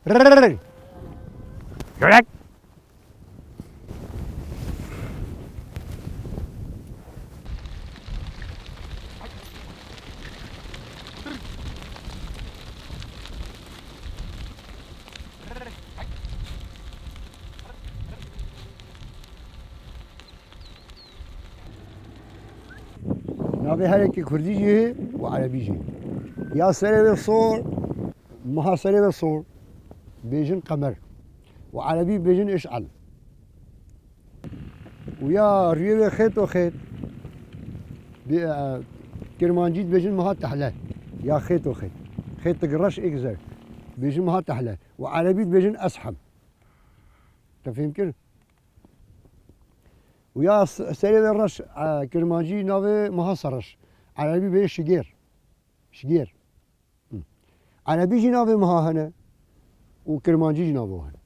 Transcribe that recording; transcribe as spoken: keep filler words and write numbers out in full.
Rrrr. Yürek. Navê herekî kurdî jî heye û erebî jî. Ya serê vê sor, meha serê vê sor, bêjin qemer. Û erebî bêjin iş'el. Û ya rûyê wê xêt û xêt, bi, e, kirmancî dibêjin meha tehle. Ya xêt û xêt. Xêtik reş êk zer. Bêjin meha tehle. Û erebî dibêjin eshem. Te fêm kir? Û ya s-, serê wê reş, e, kirmancî navê meha serreş. Erebî bê şigêr. Şigêr. Hı. Erebî jî navê meha hene. Û kirmancî jî navê hene.